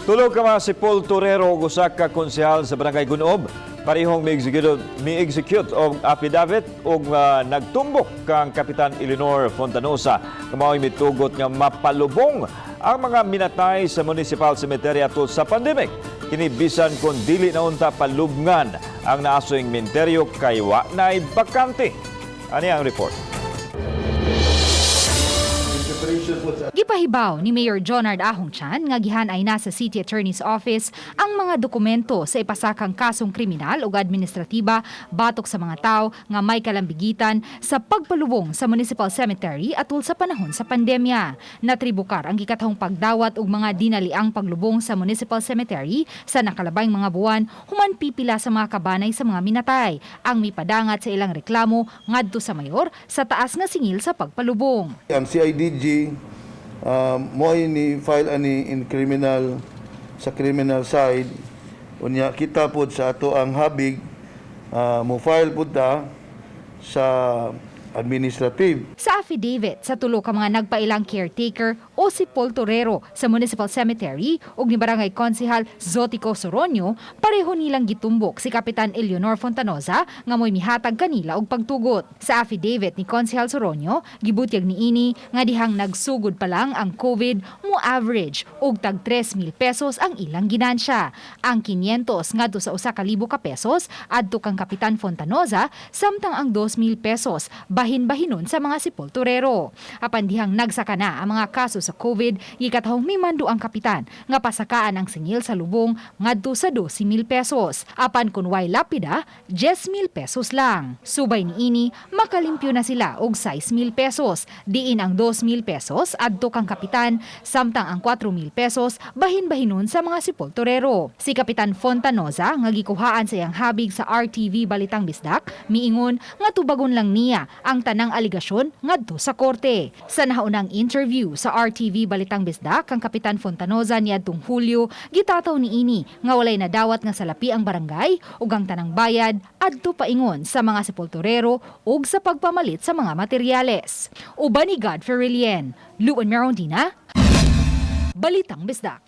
Tulo ka mga sepulturero ug usa ka konsehal sa Barangay Gun-ob parehong mi-execute og affidavit ug nagtumbok kang Kapitan Eleanor Fontanosa nga mao'y mitugot nga mapalubong ang mga minatay sa Municipal Cemetery atol sa pandemic. Kini bisan kon dili na unta palubngan ang naasoy menteryo kay wa na'y bakante. Ani ang report. Gipahibaw ni Mayor Jonard Ahong Chan nga gihanay na sa City Attorney's Office ang mga dokumento sa ipasakang kasong kriminal ug administratiba batok sa mga tao nga may kalambigitan sa pagpalubong sa Municipal Cemetery atul sa panahon sa pandemya. Natribukar ang gikatahong pagdawat og mga dinaliang paglubong sa Municipal Cemetery sa nakalabayng mga buwan human pipila sa mga kabanay sa mga minatay ang mipadangat sa ilang reklamo ngadto sa mayor sa taas nga singil sa pagpalubong. Ang CIDG mo ni file ani in criminal, sa criminal side. Unya kita pod sa ato ang habig, mo file pud ta sa administrative. Sa affidavit sa tulo ka mga nagpailang caretaker o sepulturero sa Municipal Cemetery ug ni Barangay Konsehal Zotico Soronio, pareho nilang gitumbok si Kapitan Eleonor Fontanoza nga mo'y mihatag kanila og pagtugot. Sa affidavit ni Konsehal Soronio, gibutyag niini nga dihang nagsugod pa lang ang COVID, mo average og tag 3,000 pesos ang ilang ginansya. Ang 500 ngadto sa 1,000 ka pesos adto kang Kapitan Fontanoza, samtang ang 2,000 pesos bahin-bahinon sa mga sepulturero. Apan dihang nagsaka na ang mga kaso sa COVID, gikatahong mimando ang kapitan nga pasakaan ang singil sa lubong ngadto sa 12,000 pesos. Apan kun way lapida, 10,000 pesos lang. Subay niini, makalimpyo na sila og 6,000 pesos. Diin ang 2,000 pesos adto kang kapitan, samtang ang 4,000 pesos bahin-bahinon sa mga sepulturero. Si Kapitan Fontanoza nga gikuhaan sa iyang habig sa RTV Balitang Bisdak, miingon nga tubagon lang niya ang tanang aligasyon ngadto sa korte. Sa nahaunang interview sa RTV Balitang Bisdak kang Kapitan Fontanoza niadtong Hulyo, gitataw niini nga walay nadawat nga salapi ang barangay ug ang tanang bayad adto paingon sa mga sepulturero ug sa pagpamalit sa mga materyales. Uban ni God Ferrilien, Luan Merondina, Balitang Bisdak.